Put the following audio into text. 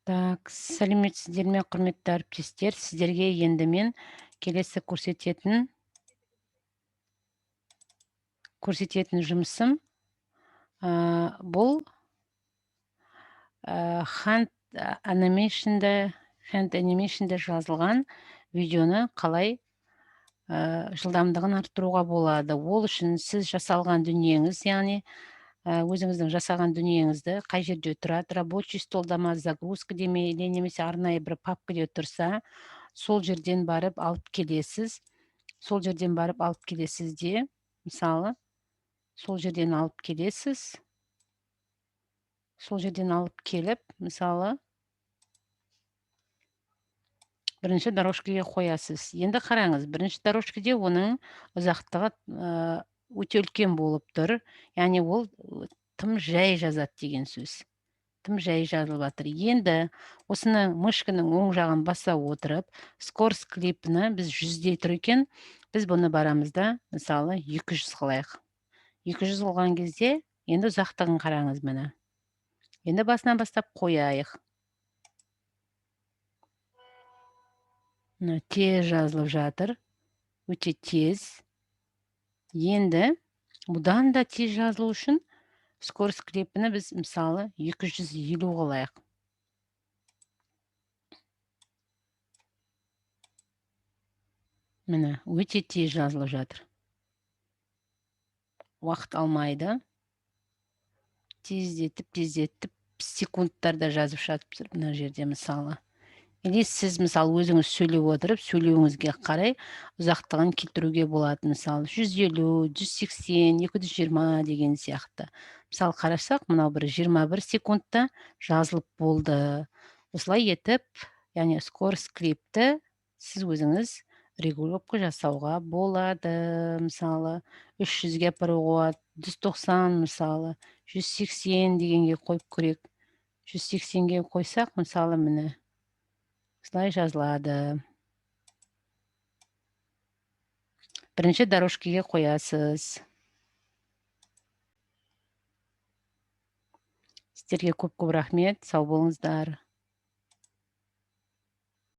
Так, сәлеметсіздер ме, құрметті әріптестер. Сіздерге енді мен келесі көрсететін жұмысым, бұл hand animation'da жазылған видеоны қалай жылдамдығын арттыруға болады. Ол үшін сіз жасалған дүниеңіз, яғни өзіңіздің жасаған дүниеңізді қай жерде тұрады, рабочий столда ма, загрузка деме, или немесе арнайы бір папкаде тұрса, сол жерден барып алып келесіз. Сол жерден барып алып келесіз де, мысалы, сол жерден алып келесіз. Сол жерден алып келіп, мысалы, бірінші дорожкаға қоясыз. Енді қараңыз, бірінші дорожкаде оның ұзақтығы өте үлкен болып тұр. Яғни ол тым жай жазады деген сөз. Тым жай жазылып жатыр. Енді осыны мышканың оң жағын баса отырып, скорость клипіні біз 100-де тұр екен, біз бұны барамыз да, мысалы, 200 қылайық. 200 қылған кезде енді ұзақтығын қараңыз міне. Енді басынан бастап қояйық. Мына тез жазылып жатыр. Өте тез. Енді бұдан да тез жазылу үшін скорость клипіні біз мысалы 250 қылайық. Міне, өте тез жазылып жатыр. Уақыт алмайды. Тездетіп, тездетіп секундтарда жазып жатып мына жерде мысалы. Или сіз мысалы өзіңіз сөйлеп отырып, сөйлеуіңізге қарай ұзақтығын келтіруге болады. Мысалы, 150, 180, 220 деген сияқты. Мысалы, қарасақ, мынау бір 21 секундта жазылып болды. Осылай етіп, яғни скорость клипті сіз өзіңіз регулировка жасауға болады. Мысалы, 300-ге апаруға болады, 190 мысалы, 180 дегенге қойып көрейік. 180-ге қойсақ, мысалы, міне осылай жазылады. Бірінші дорожкаға қоясыз. Сіздерге көп-көп рахмет. Сау болыңыздар.